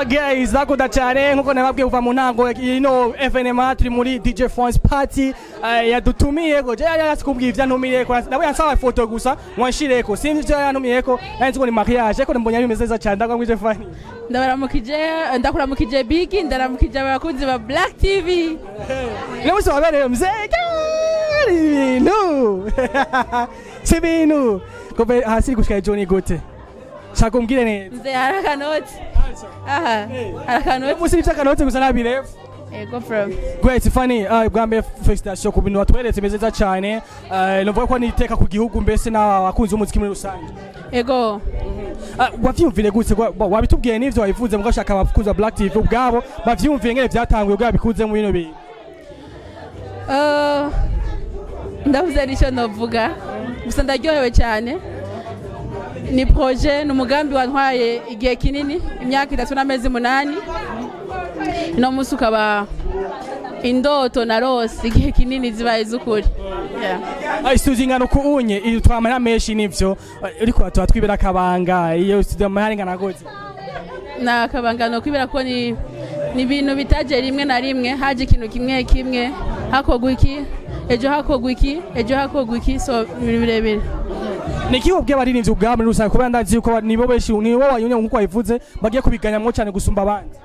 Hello guys, ndakunda cyane nkuko nababwiye kuva mu ntango ino FNMA turi muri DJ Fons party yadutumiye ko je yari ivyo yantumiye ko nawe yansaba ifoto gusa mwanshireko, sinzi ivyo yantumiye ko nari nzi ko ni mariage, ko mbonye bimeze neza cyane. Ndakwamwije, Fanny. Ndabaramukije, ndakuramukije Bigi, ndaramukije abakunzi ba Black TV. Uno munsi wabereye mzee, ibintu si ibintu kuva hasi gushika hejuru ni gute? Shaka umbwire neza. Mzee, hari akanoti aha, hari akanoti. Umunsi ni ivy'akanoti gusa ntabirefu. Ego from. Great, Fanny, bwa mbere félicitations ku bintu watweretse bimeze neza cyane. Novuga ko niteka ku gihugu mbese n'abakunzi b'umuziki muri rusange. Ego. Wavyumvire gute? Wabitubwiye n'ivyo wabivuze, mugo shaka abakunzi ba Black TV ubwabo bavyumviye ngene vyatanguye ubwabo bikuze mu bino bintu. Ndavuze n'icyo novuga gusa, ndaryohewe cyane. Ni projet, ni umugambi wantwaye igihe kinini, imyaka 3 n'amezi 8. Uno munsi ukaba indoto narose igihe kinini zibaye z'ukuri. Yeah. Studio ingana uku unye itwara amahera menshi n'ivyo, ariko tuba twibera akabanga, iyo studio amahera ingana gute? Ni akabangano kubera ko ni ibintu bitaje rimwe na rimwe, haje ikintu kimwe kimwe, hakogwa iki, ejo hakogwa iki, ejo hakogwa iki, so ibintu birebire. Ni iki wobwiye abaririmbyi ubwabo muri rusange, kubera ndazi yuko nibo benshi, nibo wanyumye nkuko wabivuze, bagiye kubiganyamwo cyane gusumba abandi?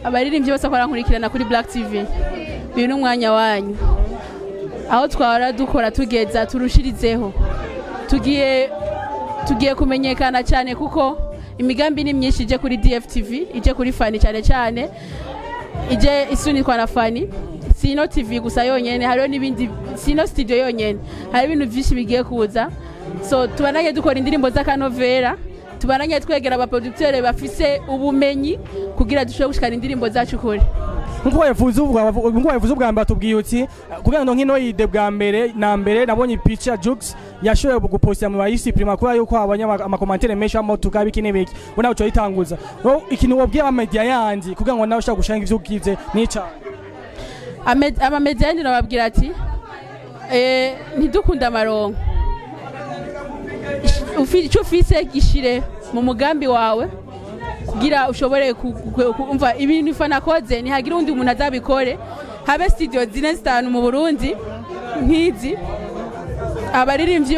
Abaririmbyi bose barankurikirana kuri Black TV, uyu ni umwanya wanyu. Aho twahora dukora tugeza turushirizeho, tugiye kumenyekana cyane kuko imigambi ni myinshi ije kuri DFTV, ije kuri Fani cyane cyane, ije isunikwa na Fani. Si ino TV gusa yonyene, hariho n'ibindi, si ino studio yonyene, hari ibintu byinshi bigiye kuza. So tubananye dukora indirimbo z'akanovera, tubananye twegera abaproducteur bafise ubumenyi kugira dushobore gushikana indirimbo zacu kure. Nkuko wabivuze ubwa mbere, batubwiye uti kugira ngo nkino idée bwa mbere na mbere nabonye picha ya Jux yashoboye gupostia mu bayisupprima kubera yuko abonye amacommentaires menshi amotuka biki n'ibiki, we nawe ucoyitanguza. Wowe ikintu wobwiye amamedia yandi kugira ngo nawe ushobore gushanga ivyo ugize nica? Amamedia yandi nababwira ati ntidukunde amaronko. Icyo ufise gishire mu mugambi wawe kugira ushobore kumva ibintu ifa nakoze, ntihagire undi umuntu azabikore. Habe studio zine zitanu mu Burundi nk'izi, abaririmbyi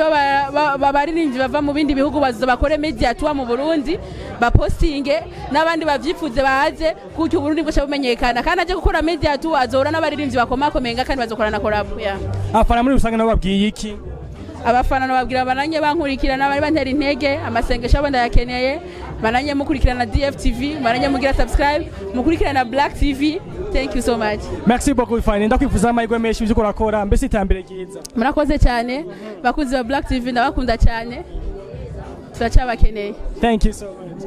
bava mu bindi bihugu baza bakore media tour mu Burundi, bapostinge, n'abandi bavyifuze baze, gutyo Uburundi bwose bumenyekana. Kandi aje gukora media tour azohura n'abaririmbyi bakomakomenga kandi bazokorana collab, yeah. Abafana muri rusange nabo babwiye iki? Abafana nababwira bananye bankurikirana, bari bantera intege, amasengesho abo ndayakeneye. Bananye mukurikirana DFTV, bananye mugira subscribe, mukurikirana Black TV. Thank you so much. Merci beaucoup, Fine. Ndakwifuza amahirwe menshi ivyo urakora, mbese iterambere ryiza. Murakoze cyane, bakunzi ba Black TV, ndabakunda cyane, turacyabakeneye. Thank you so much.